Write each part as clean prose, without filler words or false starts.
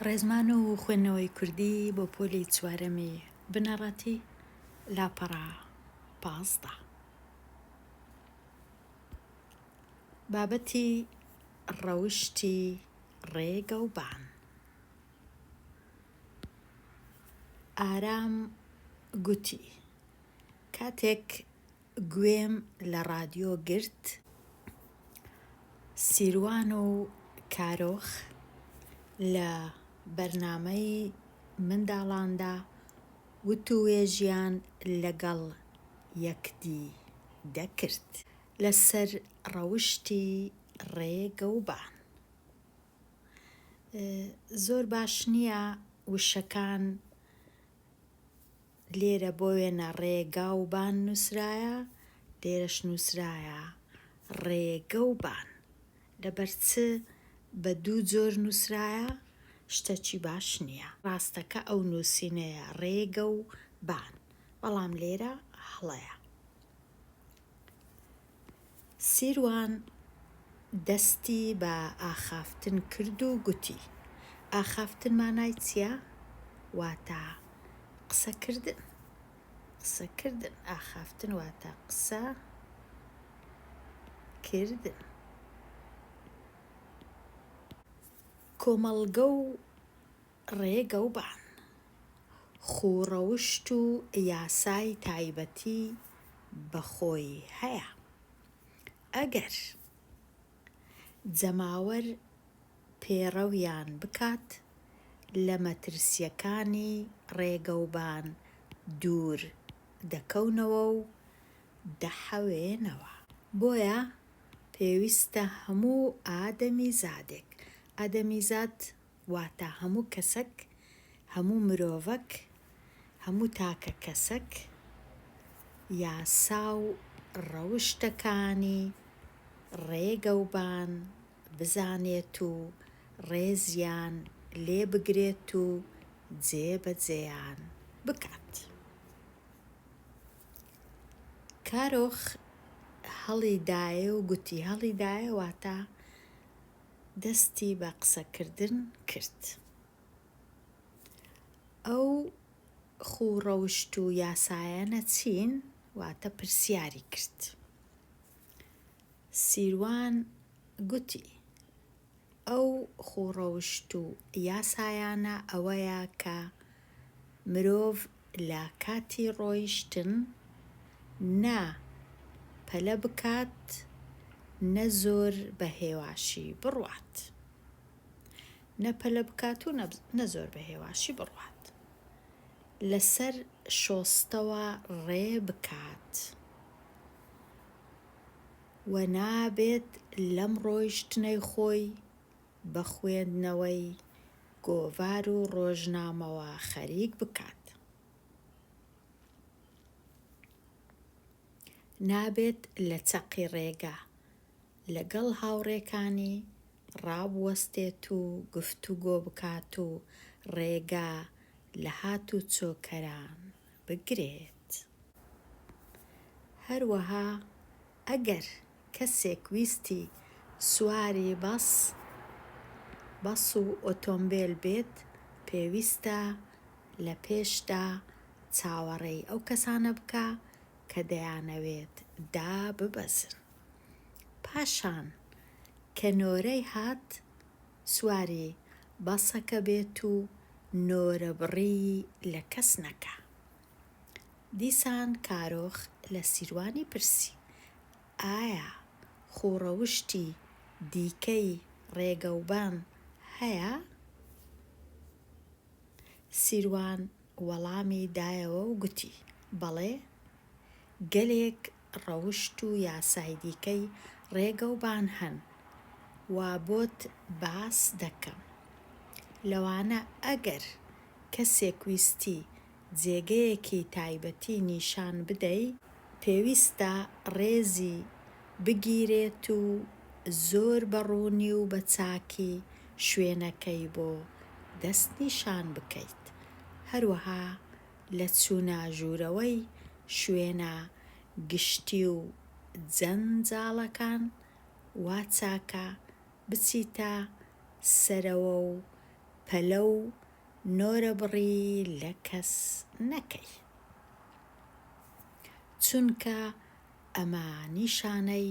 ڕێزمان و خوێندنەوەی کوردی بۆ پۆلی چوارەمی بنەڕەتی، لاپەڕە 15. بابەتی ڕەوشتی ڕێگەوبان. ئارام گوتی، کاتێک گوێم لە ڕادیۆ گرت، سیروان و کارۆخ لە بەرنامەی منداڵاندا وتووێژیان لەگەڵ یەکدی دەکرد لەسەر ڕەوشتی ڕێگەوبان. زۆر باش نییە وشەکان لێرە بۆ وێنە ڕێگا و بان نووسرایە، لێرەش نووسرایە ڕێگە و بان. لەبەر چ بە دوو جۆر نووسرایە؟ شتەکی باش نییە. ڕاستەکە ئەو نووسینەیە ڕێگە و بان، بەڵام لێرە هەڵەیە. سیروان دەستی بە ئاخافتن کرد و گوتی، ئاخافتن مانای چییە؟ واتە قسەکردن. قسەکردن، ئاخافتن واتە قسە کردن. کۆمەڵگە و ڕێگەوبان، خووڕەوشت و یاسای تایبەتی بە خۆی هەیە. ئەگەر جەماوەر پێڕەویان بکات، لە مەترسییەکانی ڕێگەوبان دوور دەکەونەوە و دەحەوێنەوە. بۆیە پێویستە هەموو ئادەمیزادێک، ئادەمیزاد واتە هەموو کەسەک، هەموو مرۆڤەک، هەموو تاکە کەسەک یاسا و ڕەوشتەکانی ڕێگەوبان بزانێت و ڕێزیان لێ بگرێت و جێبەجێیان بکات. کارۆخ هەڵی دایێ و گوتی، هەڵی دایێ واتە دەستی بە قسەکردن کرد. ئەو خوو ڕەوشت و یاسایانە چین؟ واتە پرسیاری کرد. سیروان گوتی، ئەو خوو ڕەوشت و یاسایانە ئەوەیە کە مرۆڤ لە کاتی ڕۆیشتن نە پەلە بکات نە زۆر بە هێواشی بڕوات. نە پەلە بکات و نە زۆر بە هێواشی بڕوات. لەسەر شۆستەوە ڕێ بکات و نابێت لەم ڕۆیشتنەی خۆی بە خوێندنەوەی گۆڤار و ڕۆژنامەوە خەریک بکات. نابێت لە چەقی ڕێگا لەگەڵ هاوڕێکانی ڕابوەستێت و گفتوگۆ بکات و ڕێگا لە هاتوچۆکەران بگرێت. هەروەها ئەگەر کەسێک ویستی سواری باس بەس و ئۆتۆمبێل بێت، پێویستە لە پێشدا چاوەڕێی ئەو کەسانە بکا کە دەیانەوێت داببەزن. پاشان کە نۆرەی هات سواری بەسەکە بێت و نۆرەبڕیی لە کەس نەکا. دیسان کارۆخ لە سیروانی پرسی، ئایا خووڕەوشتی دیکەی ڕێگەوبان هەیە؟ سیروان وەڵامی دایەوە و گوتی، بەڵێ، گەلێک ڕەوشت و یاسای دیکەی ڕێگەوبان هەن، وا بۆت باس دەکەم. لەوانە ئەگەر کەسێک ویستی جێگەیەکی تایبەتی نیشان بدەی، پێویستە ڕێزی بگیرێت و زۆر بە ڕوونی و بە چاکی شوێنەکەی بۆ دەستنیشان بکەیت، هەروەها لە چوونە ژوورەوەی شوێنە گشتی و جەنجاڵەکان وا چاکە بچیتە سەرەوە و. پەلە و نۆرەبڕی لە کەس نەکەی. چونکە ئەمە نیشانەی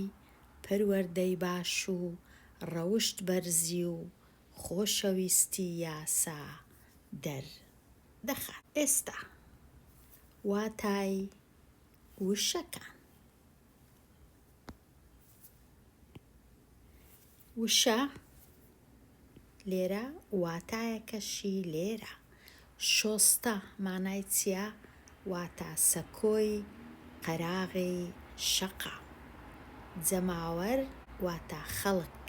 پەروەردەی باش و ڕەوشت بەرزی و خۆشەویستی یاسا دەر دەخات. ئێستا واتای وشەکان. وشە لێرە واتایەکەشی لێرە. شۆستە مانای چیە؟ واتا سەکۆی قەراغی شەقام. جەماوەر واتا خەڵک.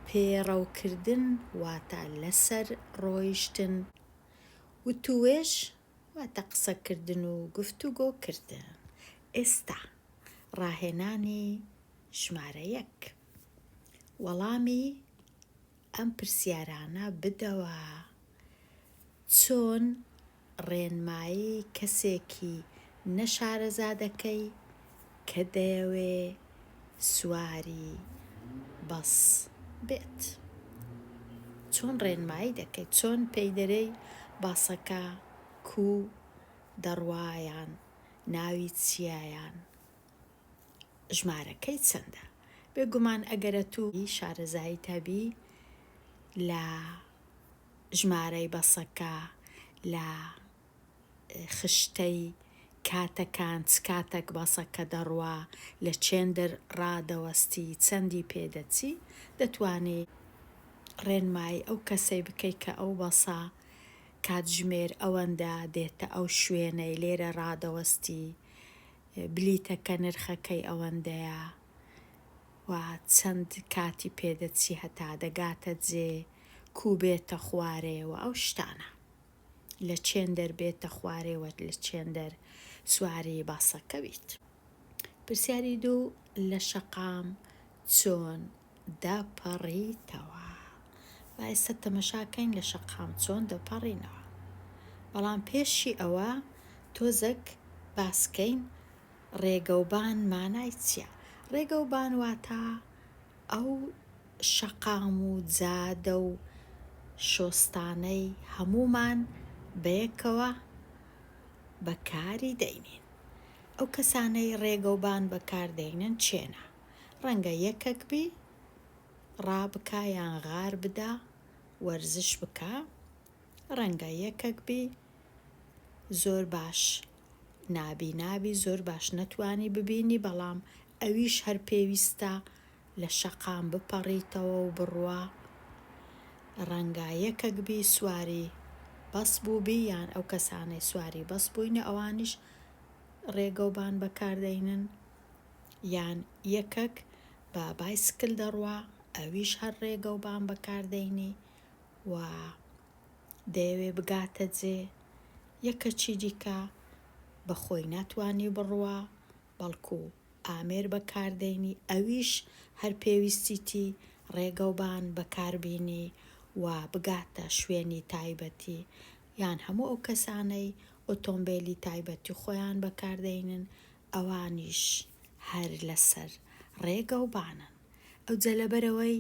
پێڕەوکردن واتا لەسەر ڕۆیشتن. وتووێژ واتە قسەکردن و گفتوگۆکردن. ئێستا ڕاهێنانی ژمارە یەک. وەڵامی ئەم پرسیارانە بدەوە، چۆن ڕێنمایی کەسێکی نەشارەزا دەکەی کە دەیەوێ سواری بەس بێت؟ چۆن ڕێنمایی دەکەی؟ چۆن پێی دەرێی باسەکە کوو دەڕوا یان ناوی چییە یان ژمارەکەی چەندە؟ بێگومان ئەگەر ئەتوو شارەزاییت هەبی لە ژمارەی بەسەکە، لە خشتەی کاتەکان، چ کاتەک بەسەکە دەڕوا، لە چێندر ڕادەوەستی، چەندی پێ دەچی، دەتوانی ڕێنمایی ئەو کەسەی بکەی کە ئەو بەسە کاتژمێر ئەوەندە دێتە ئەو شوێنەی لێرە ڕادەوەستی، بلیتەکە نرخەکەی ئەوەندەیە و چەند کاتی پێدەچی هەتا دەگاتە جێ، کوو بێتە خوارێ و ئەو شتانە. لە چێندەر بێتە خوارێ و لە چێندەر سواری باسەکە بیت. پرسیاری دوو، لە شەقام چۆن دەپەڕیتەوە؟ با ئێستا تەمەشا کەین لە شەقام چۆن دەپەڕینەوە. بەڵام پێشی ئەوە تۆزەک باس کەین ڕێگەوبان مانای چیە؟ ڕێگەوبان واتا ئەو شەقام و جادە و شۆستانەی هەموومان بەیەکەوە بەکاری دەینین. ئەو کەسانەی ڕێگەوبان بەکار دەینن چێنە؟ ڕەنگە یەکەک بی ڕابکا یان غار بدا وەرزش بکا، ڕەنگە یەکەک بی زۆر باش نابینا بی زۆر باش نەتوانی ببینی بەڵام ئەویش هەر پێویستە لە شەقام بپەڕیتەوە و بڕوا، ڕەنگە یەکەک بی سواری بەس بووبی یان ئەو کەسانەی سواری بەس بووینە ئەوانیش ڕێگەوبان بەکاردەینن یان یەکەک بە بایسکل دەڕوا ئەویش هەر ڕێگەوبان بەکاردەینی و دەیەوێ بگاتە جێ، یەکەکی دیکە بە خۆی ناتوانی بڕوا بەڵکو ئامێر بەکاردەینی ئەویش هەر پێویستیتی ڕێگەوبان بەکاربینی و بگاتە شوێنی تایبەتی یان هەموو ئەو کەسانەی ئۆتۆمبێلی تایبەتی خۆیان بەکاردەینن ئەوانیش هەر لەسەر ڕێگەوبانن ئەوجە لەبەرئەوەی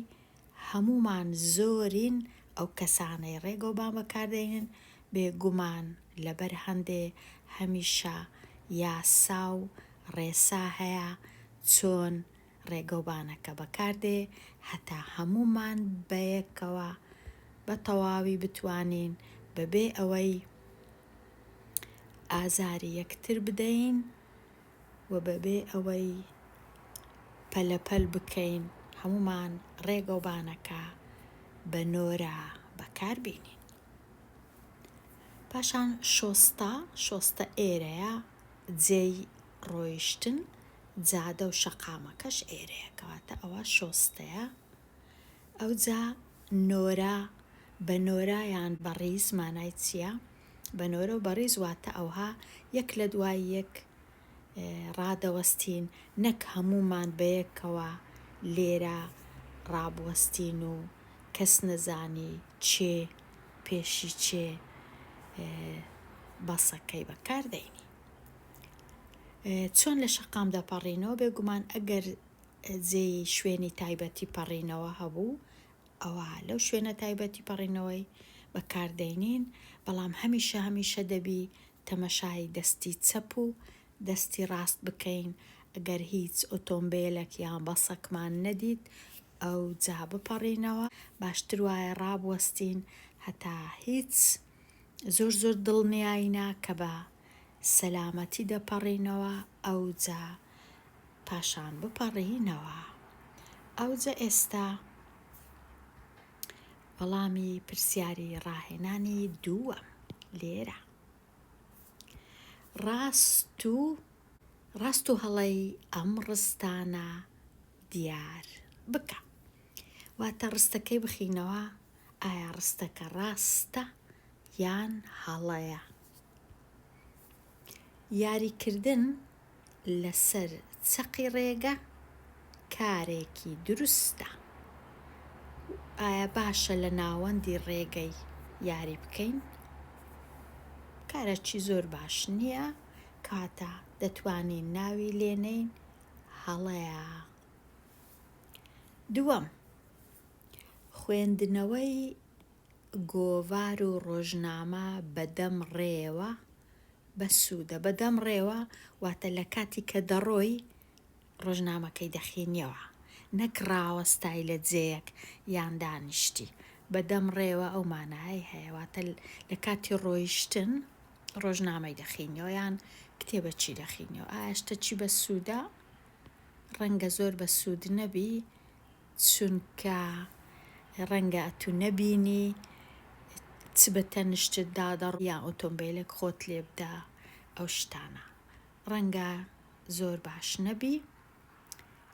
هەموومان زۆرین ئەو کەسانەی ڕێگەوبان بەکاردەینن بێگومان لەبەر هەندێ هەمیشە یاسا و ڕێسا هەیە چۆن ڕێگەوبانەکە بەکاردێ هەتا هەموومان بەیەکەوە بە تەواوی بتوانین بەبێ ئەوەی ئازاری یەکتر بدەین و بەبێ ئەوەی پەلەپەل بکەین هەموومان ڕێگەوبانەکە بە نۆرە بەکار بینین. پاشان شۆستە، شۆستە ئێرەیە جێی ڕۆیشتن، جادە و شەقامەکەش ئێرەیە کەواتە ئەوە شۆستەیە. ئەوجا نۆرە، بە نۆرە یان بە ڕیز مانای چییە؟ بە نۆرە و بە ڕیز واتە ئەوها یەک لە دوای یەک ڕادەوەستین نەک هەموومان بەیەکەوە لێرە ڕابوەستین و کەس نەزانی کێ پێشی کێ بەسەکەی بەکار دەینی. چۆن لە شەقام دەپەڕینەوە؟ بێگومان ئەگەر جێی شوێنی تایبەتی پەڕینەوە هەبوو. ئەوا لەو شوێنە تایبەتی پەڕینەوەی بەکاردەینین، بەڵام هەمیشە هەمیشە دەبی تەمەشای دەستی چەپ و دەستی ڕاست بکەین، ئەگەر هیچ ئۆتۆمبێلەک یان بەسەکمان نەدیت ئەوجا بپەڕینەوە، باشتر وایە ڕابوەستین هەتا هیچ زۆر زۆر دڵنیاینە کە بە سەلامەتی دەپەڕینەوە ئەوجا پاشان بپەڕینەوە ئەوجە ئێستا وەڵامی پرسیاری ڕاهێنانی دووەم لێرە ڕاست و ڕاست و هەڵەی ئەم ڕستانە دیار بکە واتە ڕستەکەی بخینەوە ئایا ڕستەکە ڕاستە یان هەڵەیە؟ یاریکردن لەسەر چەقی ڕێگە کارێکی دروستە. ئایا باشە لە ناوەندی ڕێگەی یاری بکەین؟ کارەکی زۆر باش نییە، کەواتە دەتوانین ناوی لێنێین هەڵەیە. دووەم، خوێندنەوەی گۆڤار و ڕۆژنامە بە دەم ڕێیەوە بەسوودە. بە دەم ڕێوە واتە لە کاتی کە دەڕۆی ڕۆژنامەکەی دەخینیەوە نەک ڕاوەستای لە جێیەک یان دانیشتی. بە دەم ڕێوە ئەو مانایەی هەیە واتە لە کاتی ڕۆیشتن ڕۆژنامەی دەخینیەوە یان کتێبەکی دەخینیەوە. ئایا شتەکی بەسوودە؟ ڕەنگە زۆر بەسوود نەبی چونکە ڕەنگە ئەتوو نەبینی چ بە تەنشتت دا دەڕ یان ئۆتۆمبیلێک خۆت لێ بدا ئەو شتانە ڕەنگە زۆر باش نەبی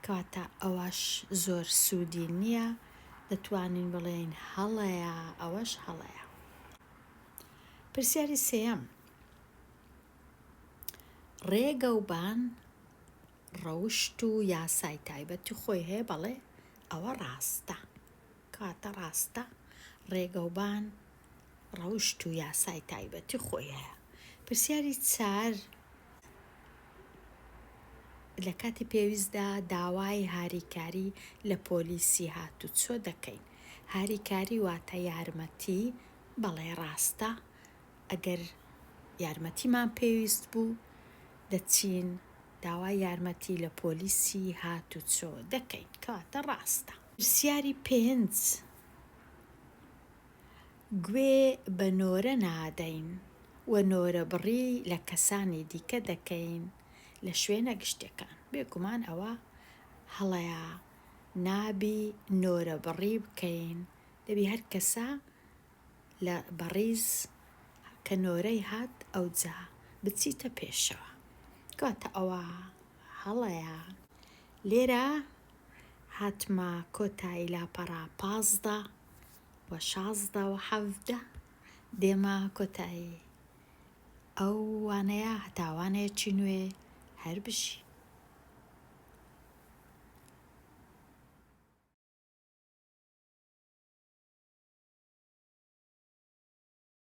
کەواتە ئەوەش زۆر سوودی نییە دەتوانین بڵێین هەڵەیە ئەوەش هەڵەیە. پرسیاری سێیەم ڕێگەوبان ڕەوشت و یاسای تایبەتی خۆی هەیە بەڵێ ئەوە ڕاستە کەواتە ڕاستە ڕێگەوبان ڕەوشت و یاسای تایبەتی خۆی هەیە پرسیاری چار لە کاتی پێویستدا داوای هاریکاری لە پۆلیسی هاتوچۆ دەکەین هاریکاری واتە یارمەتی بەڵێ ڕاستە ئەگەر یارمەتیمان پێویست بوو دەچین داوای یارمەتی لە پۆلیسی هاتوچۆ دەکەین کەواتە ڕاستە. پرسیاری پێنج، گوێ بە نۆرە نادەین و نۆرەبڕی لە کەسانی دیکە دەکەین لە شوێنە گشتیەکان، بێگومان ئەوە هەڵەیە نابی نۆرەبڕی بکەین دەبی هەر کەسە لە بەڕیز کە نۆرەی هات ئەوجا بچیتە پێشەوە کەواتە ئەوە هەڵەیە. لێرە هاتمە کۆتایی لاپەڕە 15 و 16 و 17 دێمە کۆتایی ئەو وانەیە هەتا وانەیەکی نوێ هەر بژی.